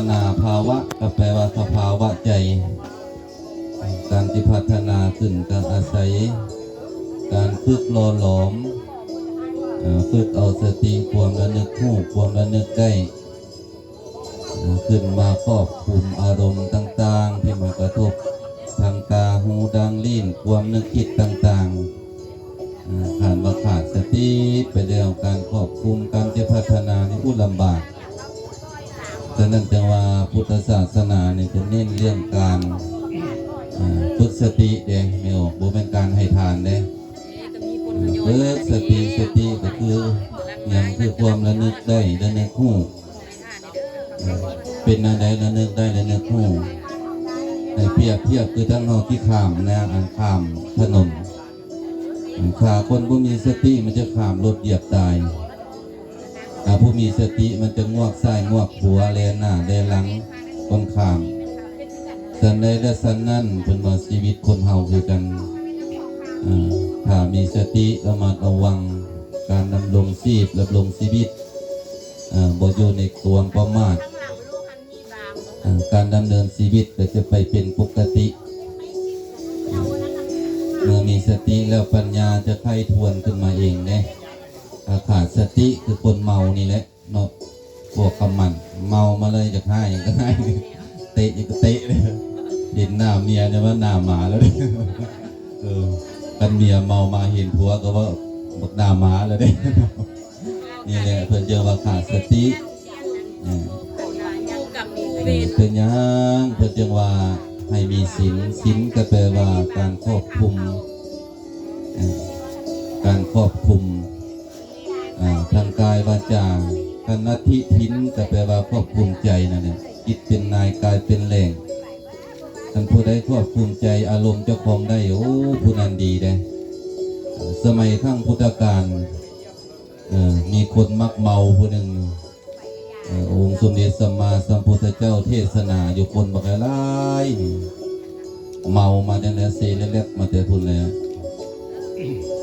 ນາພາວະ ກໍແປວ່າສະພາວະໃຈ. ການທີ່ພັດທະນາຂຶ້ນກໍອາໄສການຝຶກຫຼໍ່ຫຼອມ, ເອີ ຝຶກເອົາສະຕິ ຄວາມລະນຶກຮູ້ ຄວາມລະນຶກໄດ້ ເອີ ຂຶ້ນມາຄວບຄຸມອາລົມຕ່າງໆ ທີ່ມາກະທົບທາງຕາ ຫູ ດັງ ລີ້ນ ຄວາມນຶກຄິດຕ່າງໆ. ເອີ ຖ້າວ່າຂາດສະຕິໄປແລ້ວ ການຄວບຄຸມ ການຈະພັດທະນານີ້ ໂອ້ ລຳບາກ. ສະນັ້ນຈຶ່ງວ່າພຸດທະສາສະໜານີ້ຈະເນັ້ນເລື່ອງການ ເອີ ຝຶກສະຕິເດ້ ແມ່ນບໍ່? ບໍ່ແມ່ນການໃຫ້ທານເດ້. ເອີ ຝຶກສະຕິ, ສະຕິກໍຄືຫຍັງ? ຄືຄວາມລະນຶກໄດ້ ລະນຶກຮູ້. ເອີ ເປັນແນວໃດລະນຶກໄດ້ ລະນຶກຮູ້? ໃຫ້ປຽບທຽບຄືທັງເຮົາທີ່ຂ້າມນະ ອັນຂ້າມຖະໜົນ. ຖ້າຄົນບໍ່ມີສະຕິ ມັນຈະຂ້າມລົດຢຽບຕາຍ. ຖ້າຜູ້ມີສະຕິ ມັນຈະງວກຊ້າຍງວກຂວາ ແລ່ໜ້າແລ່ຫຼັງຄົນຂ້າມ. ສັນໃດແລະສັນນັ້ນ ເພິ່ນວ່າຊີວິດຄົນເຮົາຄືກັນ. ເອີ ຖ້າມີສະຕິ ລະມັດລະວັງການດຳລົງຊີບ ດຳລົງຊີວິດ ເອີ ບໍ່ຢູ່ໃນຄວາມປະໝາດ. ເອີ ການດຳເນີນຊີວິດກໍຈະໄປເປັນປົກກະຕິ. ເມື່ອມີສະຕິແລ້ວ ປັນຍາຈະໄຄທວນຂຶ້ນມາເອງເດ້. ຖ້າຂາດສະຕິຄືຄົນເມົານີ້ແຫຼະເນາະ, ພວກຄຳໝັ້ນ ເມົາມາເລີຍຢາກຮ້າຍຫຍັງກໍຮ້າຍ, ເຕະຫຍັງກໍເຕະເດ້. ເຫັນໜ້າເມຍນີ້ວ່າໜ້າໝາແລ້ວເດ້. ເອີ ຄັນເມຍເມົາມາເຫັນຜົວກໍວ່າບັກໜ້າໝາແລ້ວເດ້. ນີ້ແຫຼະເພິ່ນຈຶ່ງວ່າຂາດສະຕິ. ເອີ ເປັນຫຍັງເພິ່ນຈຶ່ງວ່າໃຫ້ມີສິນ? ສິນກໍແປວ່າການຄວບຄຸມ, ເອີ ການຄວບຄຸມ ເອີ ທາງກາຍວາຈາ. ຄັນນັດທິຖິນກໍແປວ່າຄວບຄຸມໃຈນັ້ນແຫຼະ, ຈິດເປັນນາຍ ກາຍເປັນແຫຼງ. ຄັນຜູ້ໃດຄວບຄຸມໃຈອາລົມເຈົ້າຂອງໄດ້ ໂອ້ ຜູ້ນັ້ນດີເດ້. ສະໄໝຄັ້ງພຸດທະການ ເອີ ມີຄົນມັກເມົາຜູ້ໜຶ່ງ. ເອີ ອົງສົມເດັດສຳມາສຳພຸດທະເຈົ້າເທດສະໜາຢູ່ ຄົນບັກຫຼາຍໆ ເມົາມາຈັ່ງໃດ ເຊແລັບໆມາແຕ່ພຸ້ນແຫຼະ.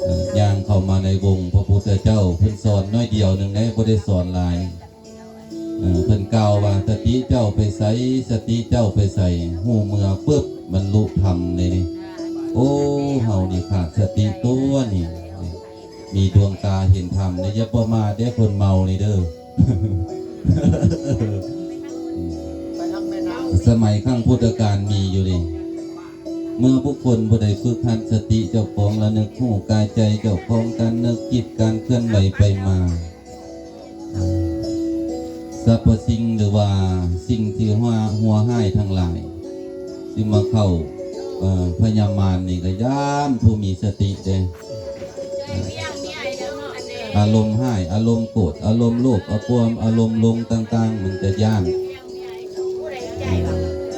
ເອີ ຍ່າງເຂົ້າມາໃນວົງພະພຸດທະເຈົ້າ, ເພິ່ນສອນໜ້ອຍດຽວໜຶ່ງເດ້ ບໍ່ໄດ້ສອນຫຼາຍ. ເອີ ເພິ່ນກ່າວວ່າ ສະຕິເຈົ້າໄປໃສ? ສະຕິເຈົ້າໄປໃສ? ຮູ້ເມື່ອປຶບ ບັນລຸທຳເລີຍນີ້. ໂອ້ ເຮົານີ້ຂາດສະຕິຕົວະນີ້. ມີດວງຕາເຫັນທຳເດ້. ຢ່າປະໝາດເດ້ ຄົນເມົານີ້ເດີ. ສະໄໝຄັ້ງພຸດທະການມີຢູ່ເດ້. ເມື່ອບຸກຄົນຜູ້ໃດຝຶກຫັດສະຕິເຈົ້າຂອງ, ລະນຶກຮູ້ກາຍໃຈເຈົ້າຂອງ, ການນຶກຄິດ, ການເຄື່ອນໄຫວໄປມາ, ສັບພະສິ່ງ ຫຼືວ່າສິ່ງທີ່ຊົ່ວຮ້າຍທັງຫຼາຍ ທີ່ມາເຂົ້າ ເອີ ພະຍາມານນີ້ ກໍຢ້ານຜູ້ມີສະຕິເດ້. ອາລົມຮ້າຍ, ອາລົມໂກດ, ອາລົມໂລບ, ອາກວມ, ອາລົມຫຼົງຕ່າງໆ ມັນຈະຢ້ານ. ເອີ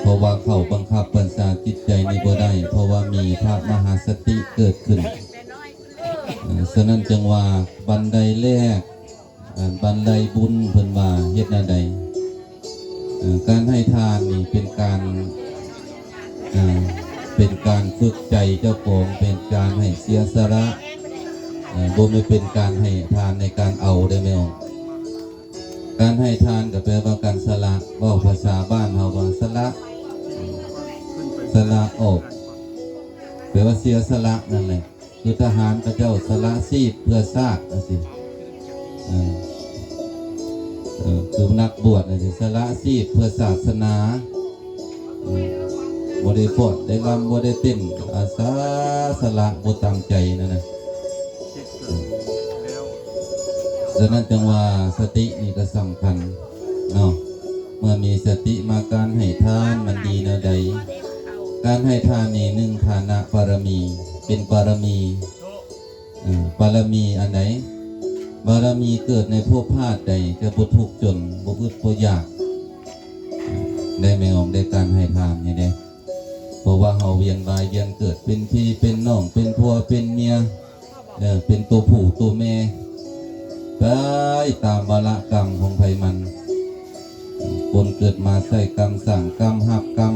ເພາະວ່າເຂົາບັງຄັບບັນຊາຈິດໃຈນີ້ບໍ່ໄດ້, ເພາະວ່າມີພະມະຫາສະຕິເກີດຂຶ້ນ. ເອີ ສະນັ້ນຈຶ່ງວ່າບັນໄດແລກ ອັນບັນໄດບຸນເພິ່ນວ່າເຮັດແນວໃດ? ເອີ ການໃຫ້ທານນີ້ເປັນການ ເອີ ເປັນການຝຶກໃຈເຈົ້າຂອງ, ເປັນການໃຫ້ເສຍສະຫຼະ, ເອີ ບໍ່ແມ່ນເປັນການໃຫ້ທານໃນການເອົາໄດ້ແມ່ນ. ການໃຫ້ທານກໍແປວ່າການສະຫຼະ, ເວົ້າພາສາບ້ານເຮົາວ່າສະຫຼະ, ສະຫຼະອອກ ແປວ່າເສຍສະຫຼະນັ້ນແຫຼະ. ຄືທະຫານເຂົາເຈົ້າສະຫຼະຊີບເພື່ອຊາດຈັ່ງຊີ້. ເອີ ເອີ ຄືນັກບວດຈັ່ງຊີ້ ສະຫຼະຊີບເພື່ອສາສະໜາ. ເອີ ບໍ່ໄດ້ຟ້ອນໄດ້ລຳ ບໍ່ໄດ້ເຕັ້ນ ອາສາສະຫຼະ ບໍ່ຕາມໃຈນັ້ນນະ. ເອີ ສະນັ້ນຈຶ່ງວ່າສະຕິນີ້ກໍສຳຄັນເນາະ. ເມື່ອມີສະຕິມາ ການໃຫ້ທານມັນດີແນວໃດ? ການໃຫ້ທານນີ້ ໜຶ່ງ ທານະບາລະມີ ເປັນບາລະມີ. ເອີ ບາລະມີອັນໃດ? ບາລະມີເກີດໃນພົບຊາດໃດ ຈະບໍ່ທຸກຈົນ ບໍ່ອຶດບໍ່ຢາກ. ເອີ ໄດ້ແມ່ອອກ ໄດ້ການໃຫ້ທານນີ້ເດ້. ເພາະວ່າເຮົາວຽນວ່າຍວຽນເກີດ ເປັນພີ່ເປັນນ້ອງ ເປັນຜົວເປັນເມຍ ເອີ ເປັນໂຕຜູ້ໂຕແມ່ ໄປຕາມວາລະກຳຂອງໃຜມັນ. ຄົນເກີດມາໃຊ້ກຳ ສ້າງກຳ ຮັບກຳ.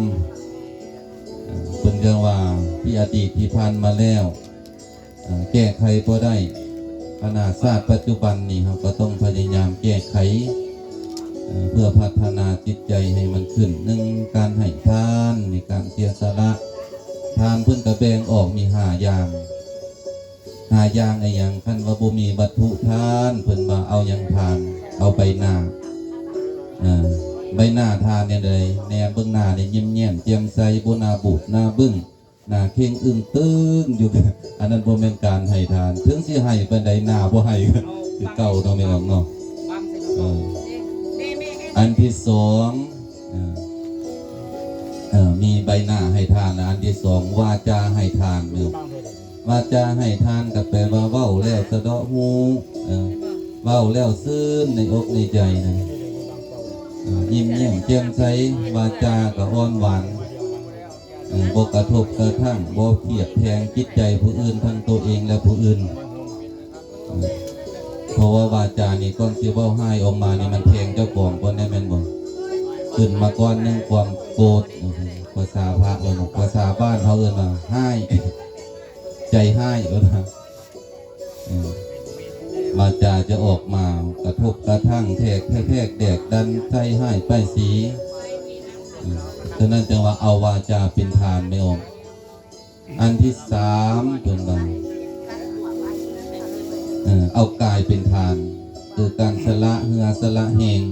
ເອີ ເພິ່ນເອີ້ນວ່າທີ່ອະດີດທີ່ຜ່ານມາແລ້ວ ເອີ ແກ້ໄຂບໍ່ໄດ້. ຂະໜາດຊາດປັດຈຸບັນນີ້ ເຮົາກໍຕ້ອງພະຍາຍາມແກ້ໄຂ. ເອີ ເພື່ອພັດທະນາຈິດໃຈໃຫ້ມັນຂຶ້ນ. ໜຶ່ງ ການໃຫ້ທານ ມີການເສຍສະຫຼະ. ທານເພິ່ນກໍແບ່ງອອກມີຫ້າຢ່າງ. ຫ້າຢ່າງອີ່ຫຍັງ? ຄັນວ່າບໍ່ມີວັດຖຸທານ ເພິ່ນວ່າເອົາຫຍັງທານ? ເອົາໃບໜ້າ. ເອີ ໃບໜ້າທານແນວໃດ? ແນມເບິ່ງໜ້ານີ້ ຍິ້ມແຍ້ມແຈ່ມໃສ, ບໍ່ໜ້າບູດໜ້າບຶ້ງ, ໜ້າເຄັ່ງອຶ້ງຕຶງຢູ່. ອັນນັ້ນບໍ່ແມ່ນການໃຫ້ທານ. ເຖິງຊິໃຫ້ປານໃດ ໜ້າບໍ່ໃຫ້ຄືເກົ່າເນາະ ແມ່ອອກເນາະ. ເອີ ອັນທີສອງ ເອີ ເອີ ມີໃບໜ້າໃຫ້ທານ ແລະ ອັນທີສອງ ວາຈາໃຫ້ທານເນາະ. ວາຈາໃຫ້ທານກໍແປວ່າເວົ້າແລ້ວສະເດາະຫູ ເອີ ເວົ້າແລ້ວຊື່ນໃນອົກໃນໃຈນະ ເອີ ຍິ້ມແຍ້ມແຈ່ມໃສ, ວາຈາກໍອ່ອນຫວານ, ເອີ ບໍ່ກະທົບກະທັ່ງ, ບໍ່ທຽບແທງຈິດໃຈຜູ້ອື່ນ ທັງໂຕເອງ ແລະ ຜູ້ອື່ນ. ເພາະວ່າວາຈານີ້ ກ່ອນຊິເວົ້າຮ້າຍອອກມານີ້ ມັນແທງເຈົ້າຂອງກ່ອນໄດ້ແມ່ນບໍ່? ຂຶ້ນມາກ້ອນໜຶ່ງຄວາມໂກດ, ພາສາພະເອີ້ນ, ພາສາບ້ານເຮົາເອີ້ນວ່າຮ້າຍ, ໃຈຮ້າຍເອີ້ນວ່າ. ເອີ ວາຈາຈະອອກມາກະທົບກະທັ່ງ, ແທກແທກແດກດັນ, ໃສ່ຮ້າຍປ້າຍສີ. ເອີ ສະນັ້ນຈຶ່ງວ່າເອົາວາຈາເປັນທານແມ່ອອກ. ອັນທີສາມ ເພິ່ນວ່າ ເອີ ເອົາກາຍເປັນທານ ຄືການສະຫຼະເຫື່ອສະຫຼະແຮງ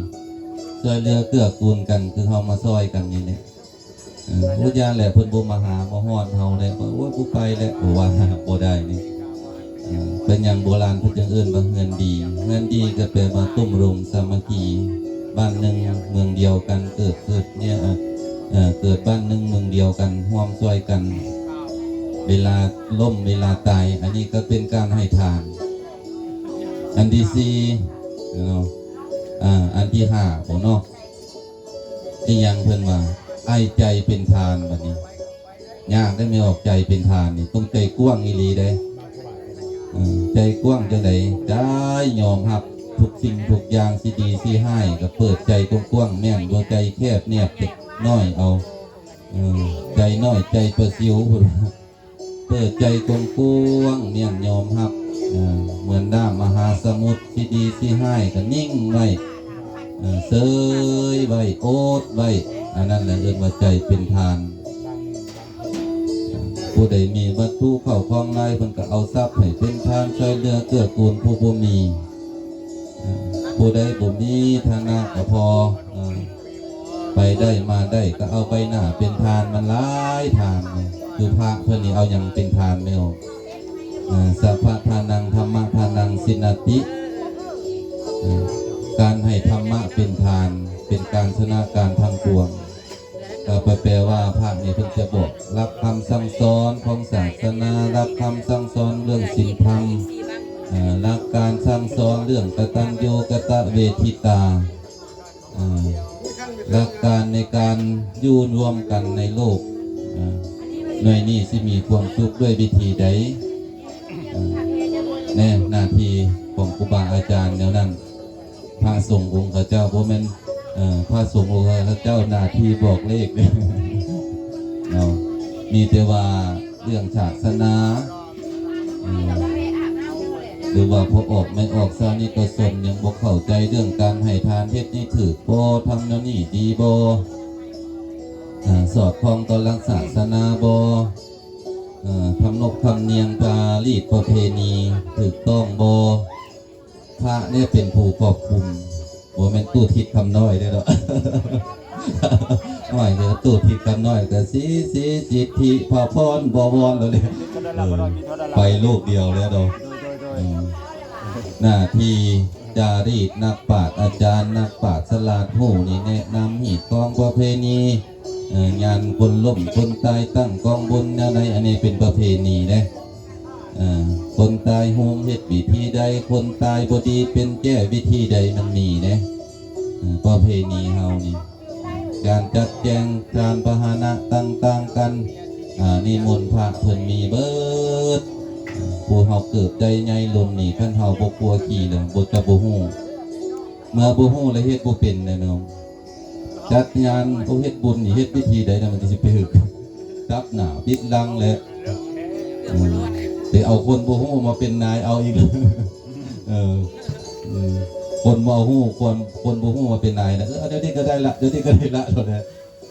ຊ່ວຍເຫຼືອເກື້ອກູນກັນ ຄືເຮົາມາຊ່ອຍກັນນີ້ແຫຼະ. ເອີ ບໍ່ຢ້ານແຫຼະ ເພິ່ນບໍ່ມາຫາມາຮອດເຮົາແຫຼະ ວ່າ ໂອ້ຍ ບໍ່ໄປແຫຼະ ບໍ່ວ່າ ບໍ່ໄດ້ນີ້. ເອີ ເປັນຫຍັງໂບລານເພິ່ນຈຶ່ງເອີ້ນວ່າເຮືອນດີ? ເຮືອນດີກໍແປວ່າຕຸ້ມໂຮມສາມັກຄີ ບ້ານໜຶ່ງເມືອງດຽວກັນ ເກີດ ເກີດເນຍ ເອີ ເກີດບ້ານໜຶ່ງເມືອງດຽວກັນ ຮ່ວມຊ່ວຍກັນ ເວລາລົ້ມເວລາຕາຍ. ອັນນີ້ກໍເປັນການໃຫ້ທານ. ອັນທີສີ່ເນາະ ອາ ອັນທີຫ້າ ບໍ່ເນາະ ອີຫຍັງເພິ່ນວ່າ ໃຫ້ໃຈເປັນທານ. ບັດນີ້ຍາກໄດ໋ ແມ່ອອກ ໃຈເປັນທານນີ້ ຕ້ອງໃຈກວ້າງອີ່ຫຼີເດ້. ເອີ ໃຈກວ້າງຈັ່ງໃດ? ໃຈຍອມຮັບທຸກສິ່ງທຸກຢ່າງ ຊິດີຊິຮ້າຍ ກໍເປີດໃຈກວ້າງໆ ແມ່ນບໍ່ໃຈແຄບແນບນ້ອຍເອົາ. ເອີ ໃຈນ້ອຍໃຈປາຊິວ ເພິ່ນວ່າ ເປີດໃຈກວ້າງໆ ແມ່ນຍອມຮັບ ເອີ ເໝືອນນ້ຳມະຫາສະໝຸດ ຊິດີຊິຮ້າຍກໍນິ່ງໄວ້ ເອີ ເຊີຍໄວ້ ອົດໄວ້ ອັນນັ້ນແຫຼະເອີ້ນວ່າໃຈເປັນທານ. ຜູ້ໃດມີວັດຖຸເຂົ້າຂອງຫຼາຍ ເພິ່ນກໍເອົາຊັບໃຫ້ເປັນທານ ຊ່ວຍເຫຼືອເກື້ອກູນຜູ້ບໍ່ມີ. ເອີ ຜູ້ໃດບໍ່ມີຖານະກໍພໍ ເອີ ໄປໄດ້ມາໄດ້ກໍເອົາໃບໜ້າເປັນທານ ມັນຫຼາຍທານ. ຄືພະເພິ່ນນີ້ເອົາຫຍັງເປັນທານແລ້ວ? ເອີ ສັບພະທານັງ ທຳມະທານັງ ສິນນະຕິ ເອີ ການໃຫ້ທຳມະເປັນທານ ເປັນການຊະນະການທັງປວງ. ກໍແປວ່າພະນີ້ເພິ່ນຈະບອກຫຼັກຄຳສັ່ງສອນຂອງສາສະໜາ, ຫຼັກຄຳສັ່ງສອນເລື່ອງສິນທຳ, ເອີ ຫຼັກການສັ່ງສອນເລື່ອງກະຕັນຍູກະຕະເວທິຕາ, ເອີ ຫຼັກການໃນການຢູ່ຮ່ວມກັນໃນໂລກ, ເອີ ໜ່ວຍນີ້ຊິມີຄວາມສຸກດ້ວຍວິທີໃດ? ເອີ ແນ່ ໜ້າທີ່ຂອງຄູບາອາຈານແນວນັ້ນ. ພະສົງອົງຂະເຈົ້າ ບໍ່ແມ່ນ ເອີ ພະສົງອົງຂະເຈົ້າໜ້າທີ່ບອກເລກເນາະ, ມີແຕ່ວ່າເລື່ອງສາສະໜາ ເອີ ຫຼືວ່າພໍອອກໄມ່ອອກຊາວນີ້ກໍສົນຍັງບໍ່ເຂົ້າໃຈເລື່ອງການໃຫ້ທານ ເຮັດນີ້ຖືກບໍ່ ທຳແນວນີ້ດີບໍ່ ເອີ ສອດຄ່ອງຕໍ່ຫຼັກສາສະໜາບໍ່ ເອີ ທຳນົບທຳນຽມປາລີດປະເພນີຖືກຕ້ອງບໍ່. ພະນີ້ເປັນຜູ້ຄວບຄຸມ ບໍ່ແມ່ນຕູ້ທິດຄຳນ້ອຍເດ້ເນາະ. ນ້ອຍຄືຕູ້ທິດຄຳນ້ອຍກໍສີສີສິດທິພະພອນບໍວອນແລ້ວເດ້ ໄປໂລກດຽວແລ້ວເນາະ. ເອີ ໜ້າທີ່ຈາຣີດ ນັກປາດອາຈານ ນັກປາດສະຫຼາດຮູ້ນີ້ແນະນຳຮີດຄອງປະເພນີ ເອີ ຍານຄົນລົ້ມຄົນຕາຍ ຕັ້ງກອງບຸນແນວໃດ ອັນນີ້ເປັນປະເພນີເດ້. ເອີ ຄົນຕາຍໂຫງເຮັດວິທີໃດ ຄົນຕາຍບໍ່ດີເປັນແຈ້ວິທີໃດ ມັນມີເດ້ ເອີ ປະເພນີເຮົານີ້ ການຈັດແຈງຍານພາຫະນະຕ່າງໆກັນ ອາ ນິມົນພະເພິ່ນມີເບີດ. ເອີ ຜູ້ເຮົາເກີບໄດ້ໃຫຍ່ລົ້ນນີ້ ຄັນເຮົາບໍ່ກົວຂີ່ແລ້ວບໍ່ ຈະບໍ່ຮູ້ ເມື່ອບໍ່ຮູ້ແລ້ວເຮັດບໍ່ເປັນແນ່ນອນ. ຈັດງານ ເຮົາເຮັດບຸນນີ້ ເຮັດວິທີໃດນະ ມັນຊິໄປຖືກຈັບໜ້າປິດຫຼັງແຫຼະ ເອີ ໄປເອົາຄົນບໍ່ຮູ້ມາເປັນນາຍເອົາອີກ. ເອີ ເອີ ຄົນບໍ່ຮູ້ ຄົນ ຄົນບໍ່ຮູ້ວ່າເປັນນາຍນະ ເອີ ດຽວນີ້ກໍໄດ້ລະ ດຽວນີ້ກໍໄດ້ລະ ເທົ່ານັ້ນ.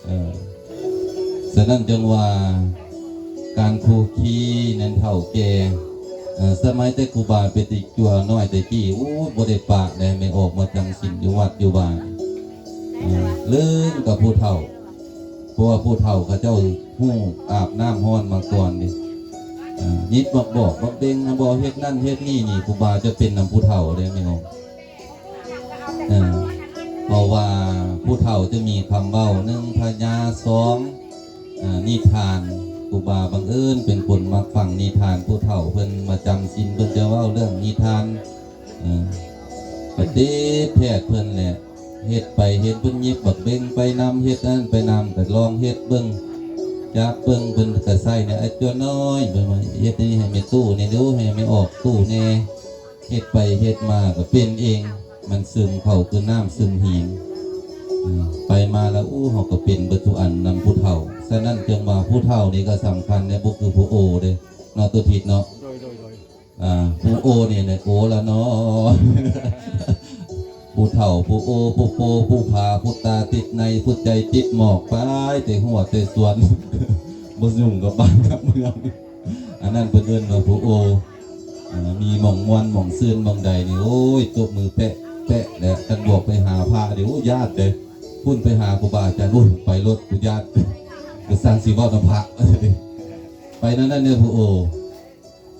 ເອີ ສະນັ້ນຈຶ່ງວ່າ ການຄຸກຄີນັ້ນເຖົ້າແກ່ ເອີ ສະໄໝແຕ່ຄູບາເປັນເດັກຈົວນ້ອຍແຕ່ກີ້ ໂອ້ຍ ບໍ່ໄດ້ປະໃດ ແມ່ອອກມາຈຳສິນຢູ່ວັດຢູ່ວາ ເອີ ເລີນກັບຜູ້ເຖົ້າ ເພາະວ່າຜູ້ເຖົ້າເຂົາເຈົ້າຮູ້ອາບນ້ຳຮ້ອນມາກ່ອນເດ້ ເອີ ຫຍິບບັກບອກບັກເບັງ ບໍ່ເຮັດນັ້ນເຮັດນີ້ ນີ້ຄູບາຈະເປັນນຳຜູ້ເຖົ້າເດ້ ແມ່ອອກ ເອີ ເພາະວ່າຜູ້ເຖົ້າຈະມີຄຳເວົ້າ ໜຶ່ງ ພະຍາ ສອງ ເອີ ນິທານ ຄູບາບັງເອີນເປັນຄົນມັກຟັງນິທານ ຜູ້ເຖົ້າເພິ່ນມາຈຳສິນ ເພິ່ນຈະເວົ້າເລື່ອງນິທານ ເອີ ປະຕິດແທດເພິ່ນແຫຼະ ເຮັດໄປເຫັນເພິ່ນຫຍິບບັກເບັງໄປນຳ ເຮັດອັນນັ້ນໄປນຳ ກໍລອງເຮັດເບິ່ງ ຈັບເບິ່ງ ເພິ່ນກໍໃສ່ໃນອາຈົວນ້ອຍ ເພິ່ນວ່າເຮັດອັນນີ້ໃຫ້ແມ່ຕູ້ແດ່ດູ ໃຫ້ແມ່ອອກຕູ້ແດ່ ເຮັດໄປເຮັດມາກໍເປັນເອງ ມັນຊຶມເຂົ້າຄືນ້ຳຊຶມຫີນ ເອີ ໄປມາແລ້ວ ໂອ້ ເຮົາກໍເປັນເບິດທຸກອັນນຳຜູ້ເຖົ້າ. ສະນັ້ນຈຶ່ງວ່າຜູ້ເຖົ້ານີ້ກໍສຳຄັນເດ້ ບໍ່ຄືຜູ້ໂອເດ້ເນາະ ຕົວທິດເນາະ ໂດຍ ໂດຍ ໂດຍ ອ່າ ຜູ້ໂອນີ້ແຫຼະໂອລະເນາະ ຜູ້ເຖົ້າ ຜູ້ໂອ ຜູ້ໂປ ຜູ້ຜາ ຜູ້ຕາຕິດໃນ ຜູ້ໃຈຕິດໝອກ ໄປແຕ່ຮົ້ວແຕ່ສວນ ບໍ່ຫຍຸ້ງກັບບ້ານກັບເມືອງ. ອັນນັ້ນເພິ່ນເອີ້ນວ່າຜູ້ໂອ ເອີ ມີໝ່ອງມ່ວນໝ່ອງຊື່ນໝ່ອງໃດນີ້ ໂອ້ຍ ຕົບມືແປະແປະແຫຼະ ຄັນບອກໄປຫາພະນີ້ ໂອ້ຍ ຢ້ານເດ້ ພຸ້ນໄປຫາຄູບາອາຈານ ໂອ້ຍ ໄປໂລດ ກູຢ້ານ ກະຊ່າງຊິເວົ້ານຳພະ ໄປນັ້ນນັ້ນເດີຜູ້ໂອ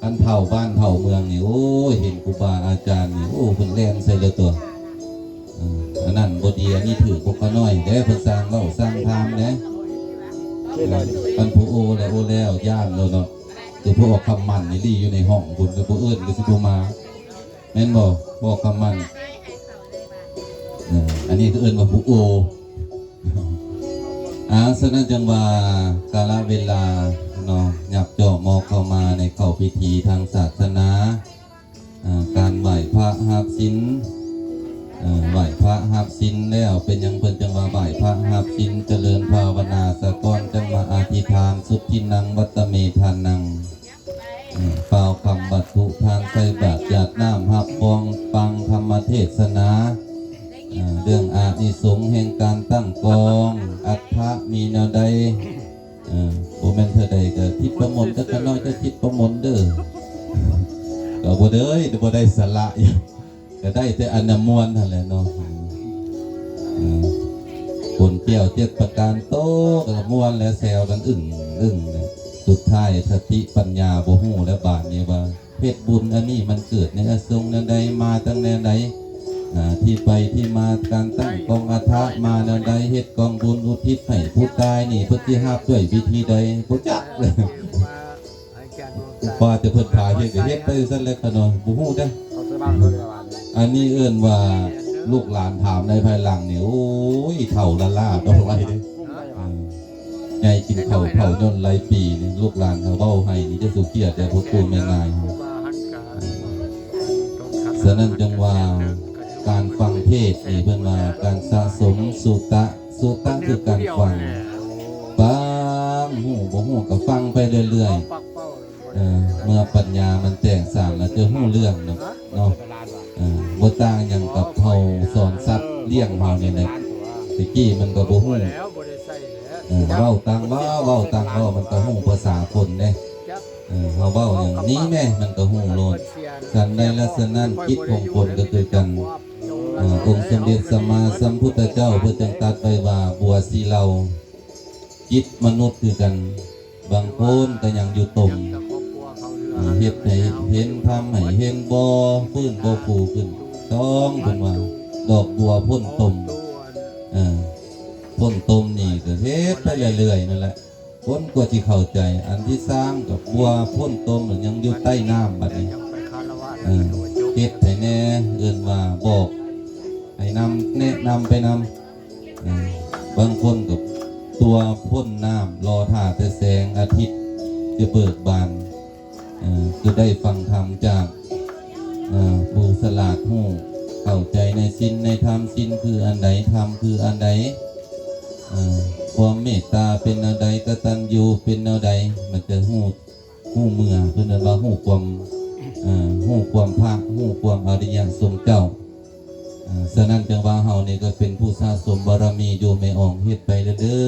ຄັນເຖົ້າບ້ານເຖົ້າເມືອງນີ້ ໂອ້ຍ ເຫັນຄູບາອາຈານນີ້ ໂອ້ ເພິ່ນແລ່ນໃສ່ເລີຍຕົວະ ເອີ ອັນນັ້ນບໍ່ດີ ອັນນີ້ຖືກພວກຂ້ານ້ອຍເດ້ ເພິ່ນຊ່າງເວົ້າຊ່າງຖາມເດ້ ເອີ ຄັນຜູ້ໂອແລ້ວ ໂອແລ້ວ ຢ້ານໂລດເນາະ. ຄືພວກຄຳໝັ້ນນີ້ລີ້ຢູ່ໃນຫ້ອງພຸ້ນ ກໍບໍ່ເອີ້ນກໍຊິບໍ່ມາ ແມ່ນບໍ່? ພວກຄຳໝັ້ນ ເອີ ອັນນີ້ກໍເອີ້ນວ່າຜູ້ໂອ ອາ ສະນັ້ນຈັ່ງວ່າກາລະເວລາເນາະ ຫຍັບເຈາະໝໍ້ເຂົ້າມາໃນເຂົ້າພິທີທາງສາສະໜາ ອາ ການໄຫວ້ພະຮັບສິນ ເອີ ໄຫວ້ພະຮັບສິນແລ້ວ ເປັນຫຍັງເພິ່ນຈັ່ງວ່າໄຫວ້ພະຮັບສິນ ຈະເລີນພາວະນາສາກ່ອນ ຈັ່ງມາອະທິຖານ ສຸດທິນັງ ວັດຕະເມທານັງ ເອີ ກ່າວຄຳວັດຖຸທານ ໃສ່ບາດ ຢາດນ້ຳ ຮັບຂອງຟັງທຳມະເທດສະໜາ ເອີ ເລື່ອງອານິສົງແຫ່ງການຕັ້ງກອງ ອັດຖະມີແນວໃດ ເອີ ບໍ່ແມ່ນເທື່ອໃດກໍທິດປະມົນ ຈັກໜ້ອຍກໍທິດປະມົນເດີ ກໍບໍ່ໄດ້ ບໍ່ໄດ້ສາລະຫຍັງ ກໍໄດ້ແຕ່ອັນນະມ່ວນຫັ້ນແຫຼະເນາະ ເອີ ຝົນແກ້ວເຈັດປະການຕົກ ກໍມ່ວນແລ້ວ ແຊວກັນອຶ້ງອຶ້ງ ສຸດທ້າຍສະຕິປັນຍາບໍ່ຮູ້ແລ້ວບາດນີ້ວ່າ ເຮັດບຸນອັນນີ້ມັນເກີດໃນອະສົງແນວໃດ ມາຈັ່ງແນວໃດ ອາ ທີ່ໄປທີ່ມາ ການຕັ້ງກອງອັດຖະມາແນວໃດ ເຮັດກອງບຸນອຸທິດໃຫ້ຜູ້ຕາຍນີ້ ເພິ່ນຊິຮັບດ້ວຍວິທີໃດ ບໍ່ຈັກ ວ່າແຕ່ເພິ່ນພາເຮັດກໍເຮັດໄປຊັ້ນແຫຼະຂະນ້ອຍ ບໍ່ຮູ້ເດ້. ອັນນີ້ເອີ້ນວ່າລູກຫຼານຖາມໃນພາຍຫຼັງນີ້ ໂອ້ຍ ເຖົ້າລ້າໆ ບໍ່ໄຫວເດ້. ເອີ ໃຫຍ່ກິນເຂົ້າເຖົ້າຍ້ອນຫຼາຍປີນີ້ ລູກຫຼານເຂົາເວົ້າໃຫ້ນີ້ ຈະສຸກຽດແຕ່ພໍ່ຕູ້ແມ່ຍາຍເຮົາ. ສະນັ້ນຈັ່ງວ່າການຟັງເທດນີ້ ເພິ່ນວ່າການສະສົມສຸຕະ ສຸຕະຄືການຟັງ ຟັງ ຮູ້ບໍ່ຮູ້ກໍຟັງໄປເລື້ອຍໆ. ເອີ ເມື່ອປັນຍາມັນແຕກສານແລ້ວຈະຮູ້ເລື່ອງນະເນາະ. ເອີ ບໍ່ຕ່າງຫຍັງກັບເຮົາສອນສັດລ້ຽງເຮົານີ້ແຫຼະ ແຕ່ກີ້ມັນກໍບໍ່ຮູ້ ເອີ ເວົ້າຕ່າງເວົ້າ ເວົ້າຕ່າງເວົ້າ ມັນກໍຮູ້ພາສາຄົນເດ້. ເອີ ເຮົາເວົ້າຫຍັງນີ້ແມ້ ມັນກໍຮູ້ໂລດ. ສັນໃດລະສະນັ້ນ ຈິດຂອງຄົນກໍຄືກັນ. ເອີ ອົງສົມເດັດສຳມາສຳພຸດທະເຈົ້າເພິ່ນຈຶ່ງຕັດໄວ້ວ່າ ບົວສີເຫຼົ່າ ຈິດມະນຸດຄືກັນ ບາງຄົນກໍຍັງຢູ່ຕົມ ເຮັດໃຫ້ເຫັນ ທຳໃຫ້ເຫັນ ບໍ່ຟື້ນບໍ່ຟູຂຶ້ນ ຕ້ອງເພິ່ນວ່າ ດອກບົວພົ້ນຕົມ ເອີ ພົ້ນຕົມນີ້ກໍເຮັດໄປເລື້ອຍໆນັ້ນແຫຼະ ຄົນກວ່າຊິເຂົ້າໃຈ. ອັນທີສາມກໍບົວພົ້ນຕົມຍັງຢູ່ໃຕ້ນ້ຳບັດນີ້ ເອີ ເຮັດໃຫ້ແດ່ ເອີ້ນວ່າບອກໃຫ້ນຳ ແນະນຳໄປນຳ. ເອີ ບາງຄົນກໍຕົວະພົ້ນນ້ຳ ລໍຖ້າແຕ່ແສງອາທິດຈະເບີກບານ ເອີ ຄືໄດ້ຟັງທຳຈາກ ເອີ ຜູ້ສະຫຼາດຮູ້ເຂົ້າໃຈໃນສິນໃນທຳ. ສິນຄືອັນໃດ? ທຳຄືອັນໃດ? ເອີ ຄວາມເມດຕາເປັນແນວໃດ? ກະຕັນຍູເປັນແນວໃດ? ມັນຈະຮູ້ ຮູ້ເມື່ອ ເພິ່ນເອີ້ນວ່າຮູ້ຄວາມ ເອີ ຮູ້ຄວາມພະ ຮູ້ຄວາມອະລິຍະສົງເຈົ້າ. ສະນັ້ນຈັ່ງວ່າເຮົານີ້ກໍເປັນຜູ້ສະສົມບາລະມີຢູ່ ແມ່ອອງເຮັດໄປເດີ້.